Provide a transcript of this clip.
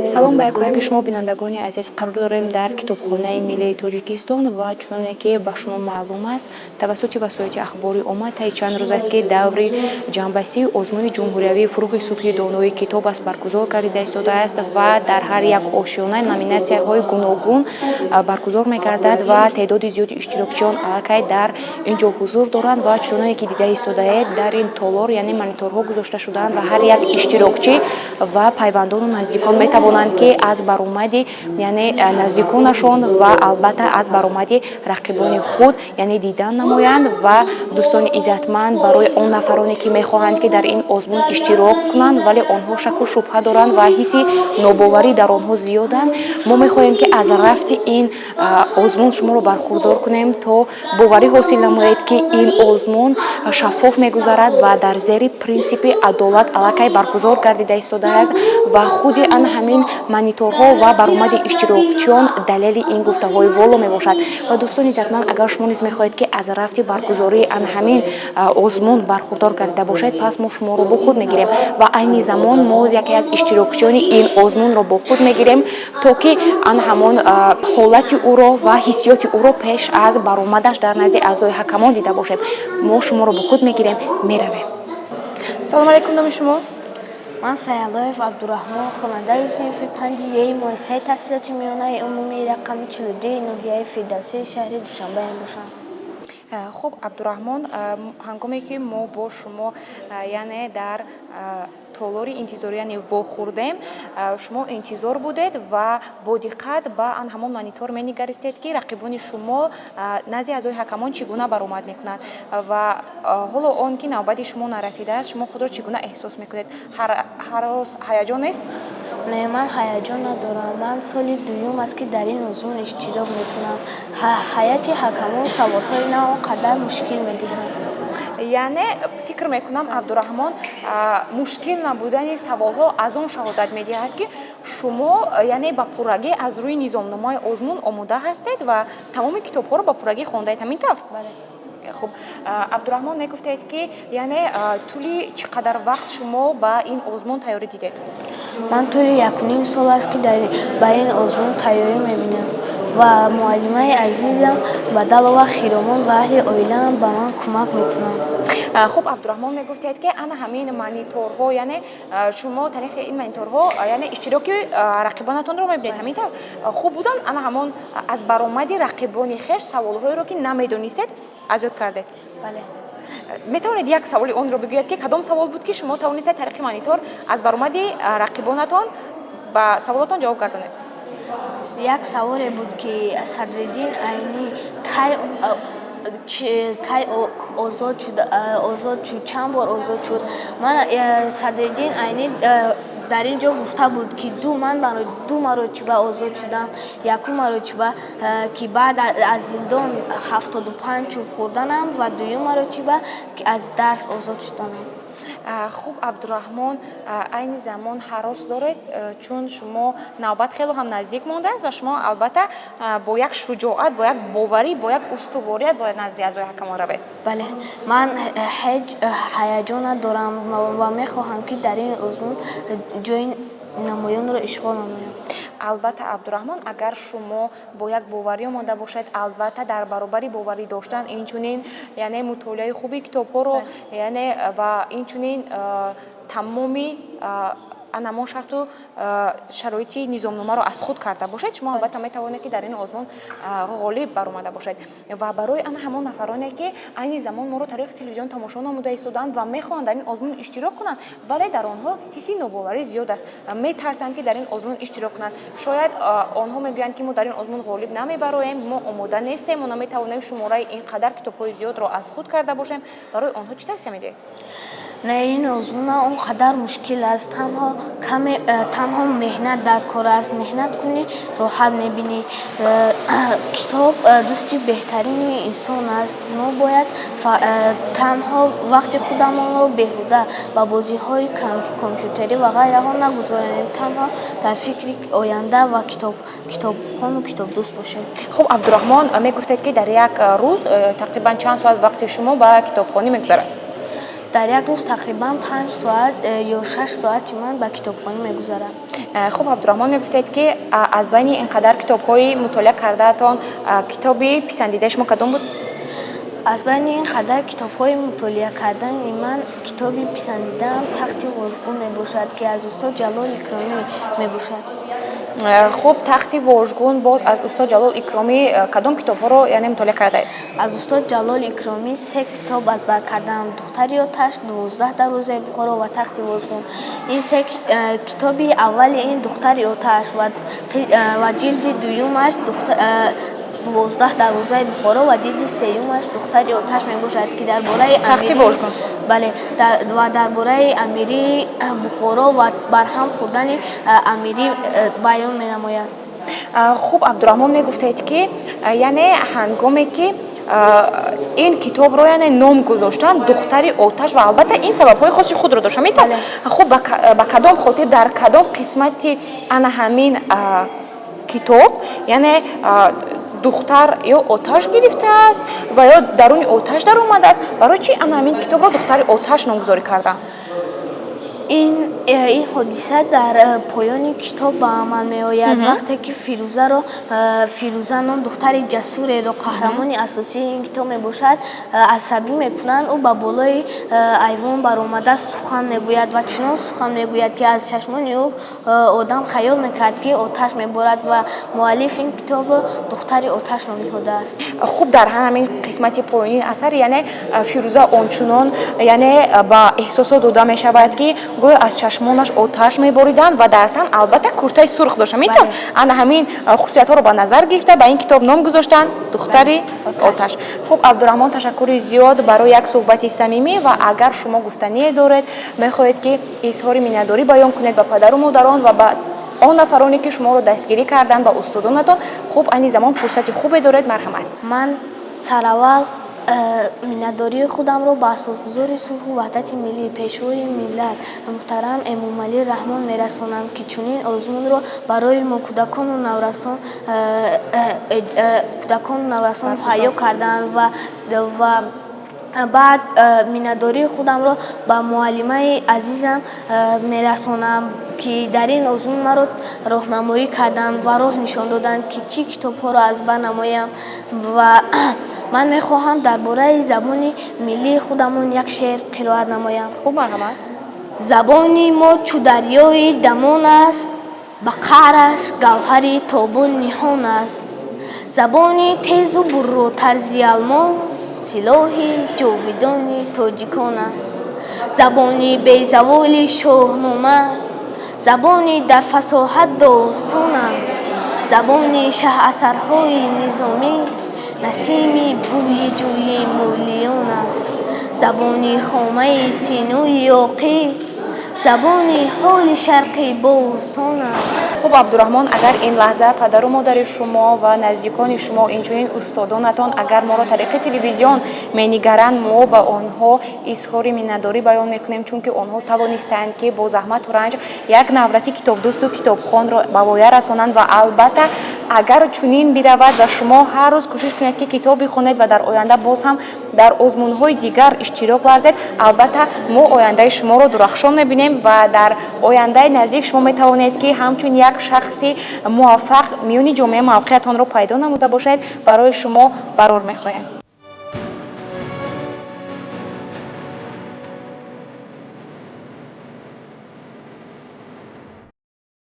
Салом ба якояки шумо, бинандагони азиз. Қарор дорем дар Китобхонаи миллии Тоҷикистон ва чуноне ки ба шумо маълум аст, тавассути васоити ахбори омма таи чанд рӯз аст, ки даври ҷамъбастии озмуни ҷумҳуриявии «Фурӯғи субҳи донои китоб аст» баргузор гардида истодааст ва дар ҳар як ошёна номинатсияҳои гуногун баргузор мегардад ва теъдоди зиёди иштирокчиён аллакай дар ин ҷо ҳузур доранд. Ва чуноне ки дида истодаед, дар ин толор, яъне, мониторҳо гузошта шудаанд ва ҳар як иштирокчӣ ва пайвандону наздикон метавонанд, ки аз баромади, яъне, наздиконашон ва албатта аз баромади рақибони худ, яъне, дидан намоянд. Ва дӯстони иззатманд, барои он нафароне ки мехоҳанд, ки дар ин озмун иштирок кунанд, вале онҳо шаку шубҳа доранд ва ҳисси нобоварӣ дар онҳо зиёданд, мо мехоҳем, ки аз рафти ин озмун шуморо бархурдор кунем, то боварӣ ҳосил намоед, ки ин озмун шаффоф мегузарад ва дар зери принсипи адолат аллакай баргузор гардида истодааст. Ва худи ана ҳамин мониторҳо ва баромади иштирокчиён далели ин гуфтаҳои воло мебошад. Ва дӯстони иззатманд, агар шумо низ мехоҳед, ки аз рафти баргузории ана ҳамин озмун бархурдор гардида бошед, пас мо шуморо бо худ мегирем ва айни замон мо яке аз иштирокчиёни ин озмунро бо худ мегирем, то ки ана ҳамон ҳолати ӯро ва ҳиссиёти ӯро пеш аз баромадаш дар назди аъзои ҳакамон дида бошем. Мо шуморо бо худ мегирем, меравем. Салому алайкум, номи шумо? Ман Саяллоев Абдураҳмон, хонандаи синфи панҷи еи муассисаи таҳсилоти миёнаи умумии рақами 42 ноҳияи Фирдавсии шаҳри Душанбе мебошам. Хуб, Абдураҳмон, ҳангоме ки мо бо шумо, яъне, дар толори интизорӣ, яъне, вохӯрдем, шумо интизор будед ва бо диққат ба ан ҳамон монитор менигаристед, ки рақибони шумо назди аъзои ҳакамон чӣ гуна баромад мекунанд. Ва ҳоло он ки навбати шумо нарасидааст, шумо худро чӣ гуна эҳсос мекунед? Ҳарос, ҳаяҷон нест? Не, ман ҳаяҷон надорам. Ман соли дуюм аст, ки дар ин озмун иштирок мекунам. Ҳайати ҳакамон саволҳои на он қадар мушкил медиҳанд. Яъне, фикр мекунам, Абдураҳмон, мушкил набудани саволҳо аз он шаҳодат медиҳад, ки шумо, яъне, ба пуррагӣ аз рӯи низомномаи озмун омода ҳастед ва тамоми китобҳоро ба пуррагӣ хондаед. Ҳамин тавр? Хуб, Абдураҳмон, мегуфтед, ки, яъне, тӯли чӣ қадар вақт шумо ба ин озмун тайёрӣ дидед? Ман тӯли якуним сол аст, ки ба ин озмун тайёрӣ мебинам ва муаллимаи азизам Бадалова Хиромон ва аҳли оилаам ба ман кӯмак мекунанд. Хуб, Абдураҳмон, мегуфтед, ки ана ҳамин мониторҳо, яъне, шумо тариқи ин мониторҳо, яъне, иштироки рақибонатонро мебинед. Ҳамин тавр? Хуб буданд ана ҳамон аз баромади рақибони хеш саволҳоеро, ки намедонистед, аз ёд кардед? Бале. Метавонед як саволи онро бигӯед, ки кадом савол буд, ки шумо тавонистед тариқи монитор аз баромади рақибонатон ба саволотон ҷавоб гардонед? Як саволе буд, ки Садриддин Айнӣ кай озод шуд, чанд бор озод шуд. Ман Садриддин Айнӣ дар ин ҷо гуфта буд, ки ман ду маротиба озод шудам. Якум маротиба, ки баъд аз зиндон 75 чӯб хӯрданам, ва дуюм маротиба аз дарс озод шуданам. Хуб, Абдураҳмон, айни замон ҳарос доред, чун шумо навбат хело ҳам наздик мондааст ва шумо албатта бо як шуҷоат, бо як боварӣ, бо як устуворият бояд назди аъзои ҳакамон равед. Бале, ман ҳеҷ ҳаяҷон надорам ва мехоҳам, ки дар ин озмун ҷои намоёнро ишғол намоям. Албатта, Абдураҳмон, агар шумо бо як боварӣ омода бошед, албатта дар баробари боварӣ доштан инчунин, яъне, мутолиаи хуби китобҳоро, яъне, ва инчунин тамоми анамон шарту шароити низомномаро аз худ карда бошед, шумо албатта метавонед, ки дар ин озмун ғолиб баромада бошед. Ва барои ана ҳамон нафароне, ки айни замон моро тариқи телевизион тамошо намуда истодаанд ва мехоҳанд дар ин озмун иштирок кунанд, вале дар онҳо ҳисси нобоварӣ зиёд аст, метарсанд, ки дар ин озмун иштирок кунанд, шояд онҳо мегӯянд, ки мо дар ин озмун ғолиб намебароем, мо омода нестем, мо наметавонем шумораи ин қадар китобҳои зиёдро аз худ карда бошем, барои онҳо чӣ тавсия медиҳед? Не, ин озмун он қадар мушкил аст. Танҳо каме танҳо меҳнат дар кор аст. Меҳнат кунӣ, роҳат мебинӣ. Китоб дӯсти беҳтарини инсон аст. Мо бояд танҳо вақти худамонро беҳуда ба бозиҳои компютерӣ ва ғайраҳо нагузаронем, танҳо дар фикри оянда ва китобхону китобдӯст бошем. Хуб, Абдураҳмон, мегуфтед, ки дар як рӯз тақрибан чанд соат вақти шумо ба китобхонӣ мегузарад? Дар як рӯз тақрибан 5 соат ё 6 соати ман ба китобхонӣ мегузарад. Хуб, Абдураҳмон, мегуфтед, ки аз байни ин қадар китобҳои мутолиа кардаатон китоби писандидаи шумо кадом буд? Аз байни ин қадар китобҳои мутолиа кардани ман китоби писандидаам «Тахти вожгун» мебошад, ки аз устод Ҷалол Икромӣ мебошад. Хуб, «Тахти вожгун», боз аз устод Ҷалол Икромӣ кадом китобҳоро, яъне, мутолиа кардаед? Аз устод Ҷалол Икромӣ се китоб аз бар кардаам: «Духтари оташ», «12 дарвозаи Бухоро» ва «Тахти вожгун». Ин се китоби аввали ин «Духтари оташ» ва ҷилди дуюмаш «12 дарвозаи Бухоро» ва ҷилди сеюмаш «Духтари оташ» мебошад, ки дар бораи «Тахти вожгун». Бале, ва дар бораи амирии Бухоро ва барҳам хӯрдани амирӣ баён менамояд. Хуб, Абдураҳмон, мегуфтед, ки яъне ҳангоме ки ин китобро, яъне, ном гузоштанд «Духтари оташ» ва албатта ин сабабҳои хоси худро дошт, ҳамин? Хуб, ба кадом хотир, дар кадом қисмати ана ҳамин китоб, яъне, духтар ё оташ гирифтааст ва ё даруни оташ даромадааст? Барои чӣ ана ҳамин китобро «Духтари оташ» номгузорӣ карданд? Ин ҳодиса дар поёни китоб ба амал меояд, вақте ки Фирӯзаро, Фирӯза ном духтари ҷасуреро, қаҳрамони асосии ин китоб мебошад, асабӣ мекунанд. Ӯ ба болои айвон баромада сухан мегӯяд ва чунон сухан мегӯяд, ки аз чашмони ӯ одам хаёл мекард, ки оташ меборад, ва муаллиф ин китобро «Духтари оташ» ном ниҳодааст. Хуб, дар ҳамин қисмати поёнии асар, яъне, Фирӯза ончунон, яъне, ба эҳсосот дода мешавад, ки гӯё аз чашмонаш оташ мебориданд ва дар тан албатта куртаи сурх дошт, ҳамин тавр? Ана ҳамин хусусиятҳоро ба назар гирифта, ба ин китоб ном гузоштанд «Духтари оташ». Хуб, Абдураҳмон, ташаккури зиёд барои як суҳбати самимӣ. Ва агар шумо гуфтание доред, мехоҳед, ки изҳори миннатдорӣ баён кунед ба падару модарон ва ба он нафароне, ки шуморо дастгирӣ карданд, ба устодонатон, хуб, айни замон фурсати хубе доред, марҳамат. Ман сараввал миннатдории худамро ба асосгузори сулҳу ваҳдати миллӣ, Пешвои миллат муҳтарам Эмомалӣ Раҳмон мерасонам, ки чунин озмунро барои мо кӯдакону наврасон муҳайё карданд, ва баъд миннатдории худамро ба муаллимаи азизам мерасонам, ки дар ин озмун маро роҳнамоӣ карданд ва роҳ нишон доданд, ки чӣ китобҳоро аз бар намоям. Ва ман мехоҳам дар бораи забони миллии худамон як шеър қироат намоям. Хуб, марҳамат. Забони мо чу дарёи дамон аст, ба қаъраш гавҳари тобон ниҳон аст. Забони тезу бурротар зи алмос, силоҳи ҷовидони тоҷикон аст. Забони безаволи Шоҳнома, забони дар фасоҳат достон аст. Забони шаҳасарҳои Низомӣ, насими бӯи ҷӯи Мӯлиён аст. Забони хомаи Синои Оқил, забони ҳоли шарқи бостон аст. Хуб, Абдураҳмон, агар ин лаҳза падару модари шумо ва наздикони шумо, инчунин устодонатон, агар моро тариқи телевизион менигаранд, мо ба онҳо изҳори миннатдорӣ баён мекунем, чунки онҳо тавонистанд, ки бо заҳмату ранҷ як навраси китобдӯсту китобхонро ба воя расонанд. Ва албатта, агар чунин биравад ва шумо ҳар рӯз кӯшиш кунед, ки китоб бихонед ва дар оянда боз ҳам дар озмунҳои дигар иштирок варзед, албатта, мо ояндаи шуморо дурахшон мебинем ва дар ояндаи наздик шумо метавонед, ки ҳамчун як шахси муваффақ миёни ҷомеа мавқеатонро пайдо намуда бошед. Барои шумо барор мехоҳем.